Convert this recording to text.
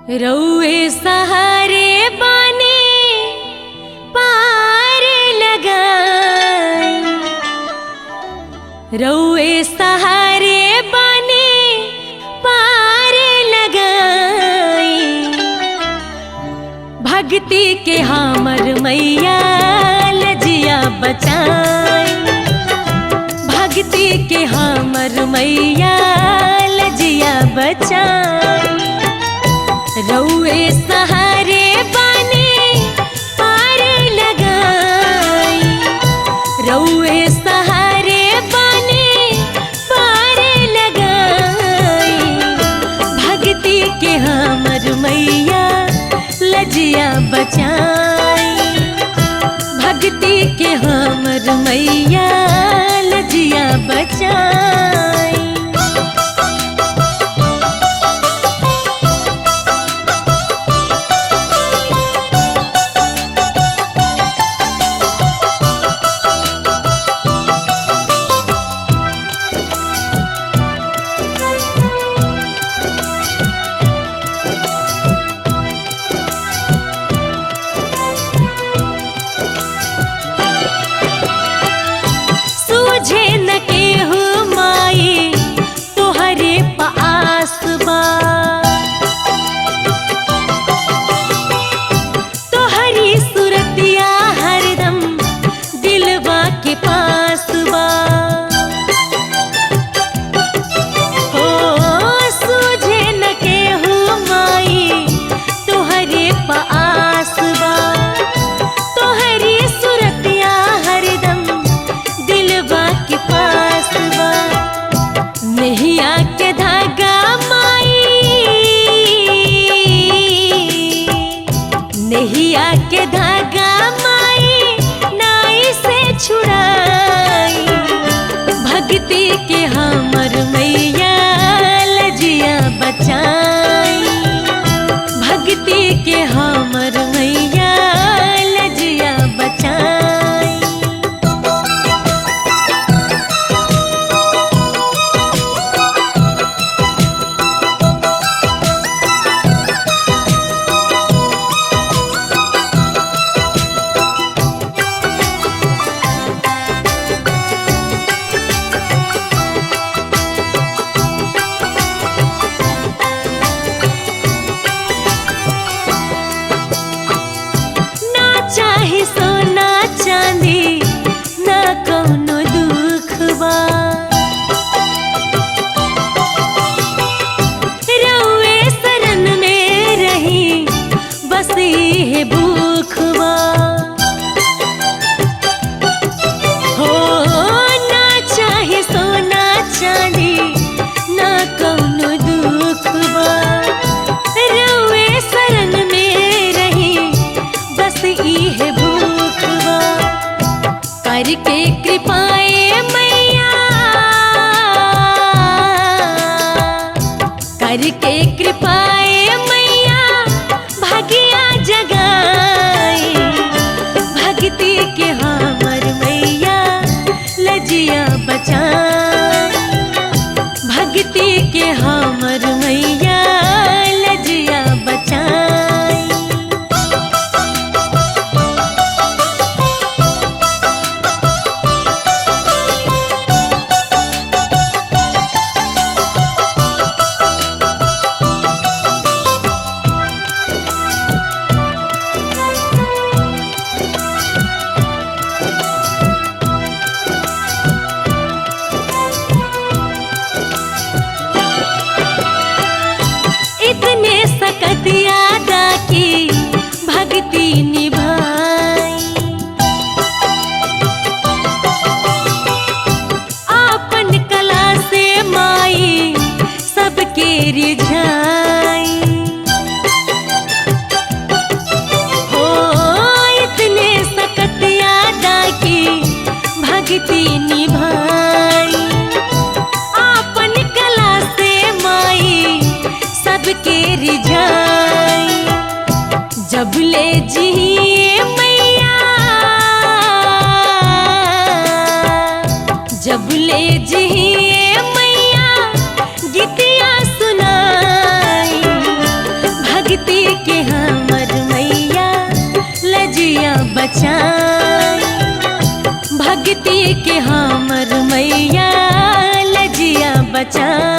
रउए सहारे बाने पार लगाई, रउए सहारे बाने पार लगाई। भक्ति के हमर मैया लजिया बचाई, भक्ति के हमर मैया लजिया बचाई। रउए सहारे बाने पार लगाई, रउए सहारे बाने पार लगाई। भक्ति के हमर मैया लजिया बचाई, भक्ति के हमर मैया लजिया बचाई। सूझे न केहू माई तोहरे पास बा, तोहरी सुरतिया हरदम दिलवा के पास बा। ओ सूझे न केहू माई तोहरे पास बा, तोहरी सुरतिया हरदम दिलवा के पास बा। नैया के धागा माई, नैया के धागा माई नाई से छुड़ाई। भक्ति के हमर मैया लजिया बचाई, भक्ति के हमर मैया लजिया बचाई। ना चाहे सोना चांदी ना कौनो दुख बा, रउए शरण में रही बस इहे भूख बा। हो ना चाहे सोना चांदी ना कौनो दुख बा, रउए शरण में रही बस इहे भूख बा। करके कृपाए मैया, करके कृपाए मैया भागिया जगाई। भक्ति के हमर मैया लजिया बचाई, भक्ति के हमर मैया लजिया बचाई। इतने सकत यादा की भक्ति निभाई, आपन कला से माई सबके रिझाई। हो इतने सकत यादा की भक्ति निभाई, आपन कला से माई सबके रिझाई। जब ले जिए मैया, जब ले जिए मैया गीतिया सुनाई। बचाई।